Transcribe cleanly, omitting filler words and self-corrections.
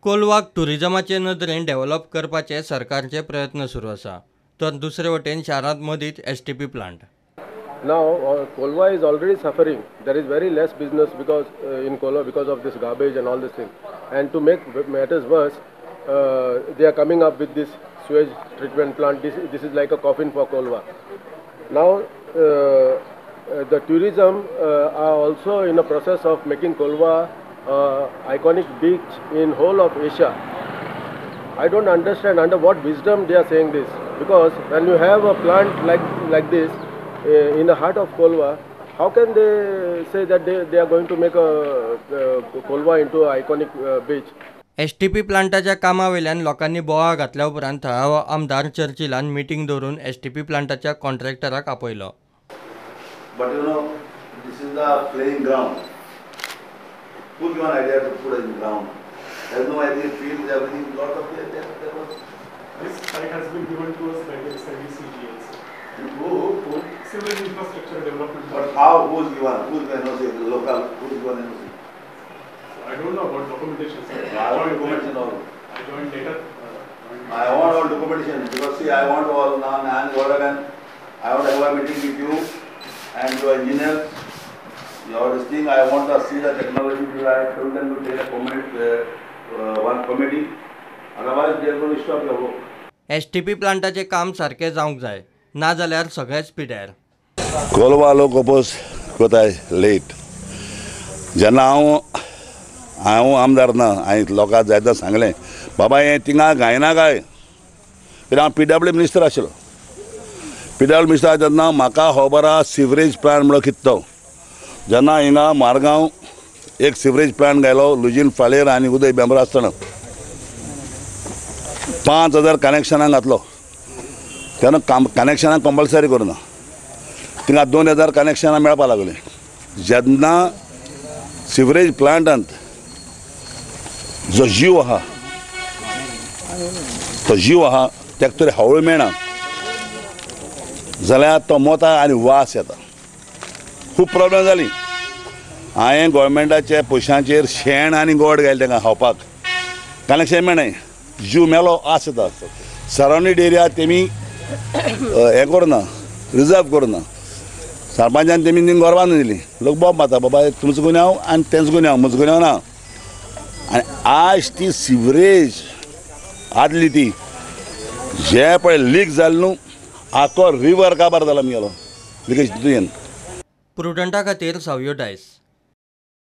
कोलवाक टुरिजमाचे नदरेन डेव्हलप करपाचे सरकारचे प्रयत्न सुरू आसा, तर दुसरे वटेन शारांत मदींच STP plant. Now Colva is already suffering. There is very less business because in Colva because of this garbage and all this thing. And to make matters worse, they are coming up with this sewage treatment plant. This is like a coffin for Colva. Now the tourism are also in a process of making Colva iconic beach in whole of Asia. I don't understand under what wisdom they are saying this, because when you have a plant like this in the heart of Colva, how can they say that they are going to make a Colva into an iconic beach? STP प्लांटाच्या कामावेल्यान लोकांनी बोवाळ घातल्या उपरांत थळावो आमदार चर्चिलान meeting दवरून STP प्लांटाच्या कॉन्ट्रॅक्टराक आपयलो. But you know, this is the playing ground. Who given idea to put in ground? There is no idea, fields, everything, lot of there was. This site has been given to us by the SIDCGL. Who? Civil Infrastructure Development. But how? Who's given? Who's given NOC? Local? Who's given NOC? So I don't know about documentation, sir. I want documentation all. I joined later. I want all documentation because see, I want all now and I want to have a meeting with you and your engineers. Your this thing, I want to see the technology. I told them to take a committee, one committee. Otherwise, they are going to stop your work. STP प्लांटाचे काम सारकें जावंक जाय, ना जाल्यार सगळेच पिड्यार. कोलवा लोक oppose कोताय लेट. जेन्ना हांव आमदार ना, हांवें लोकांक जायते सांगलें, बाबा हें थिंगा गायना काय. कित्याक हांव PW minister आशिल्लो. PW minister तेन्ना म्हाका खबर आहा सिवरेज प्लांट म्हणून कितें तो. जेन्ना हिंगा मारगांव एक सिवरेज प्लांट घायलो लुजीन फालेर आनी उदय बेंब्रा आसतना 5000 कनेक्शनां घातलो. तेन्ना कनेक्शनां कंपलसरी करुना, थिंगा 2000 कनेक्शनां मेळपाक लागलीं. जेन्ना सिवरेज प्लांटांत जो जीव आहा तो जीव आहा तेका तरी हवळ मेळना जाल्यार तो मोता आनी वास येता. खूब प्रॉब्लेम जाली. हांवें गोवोरमेंटाच्या पयशांचेर शेण आनी गोड घायलें तांकां खावपाक. कनेक्शन मेळना, जीव मेलो, आस येता. सरावंडीड एरिया तेमी हें करुना, रिजर्व करुना. सरपंचान तेमी थिंग घर बांदून दिली. लोक बोब मारता, बाबा तुमचो गुन्यांव आनी तेंचो गुन्यांव, म्हजो गुन्यांव ना. आनी आज ती सिवरेज आदली ती जे पळय लीक जाली न्हू, आखो रिवर काबार जाला आमगेलो लिकेज तुयेन. प्रुडंटा खातीर सावयो डायस.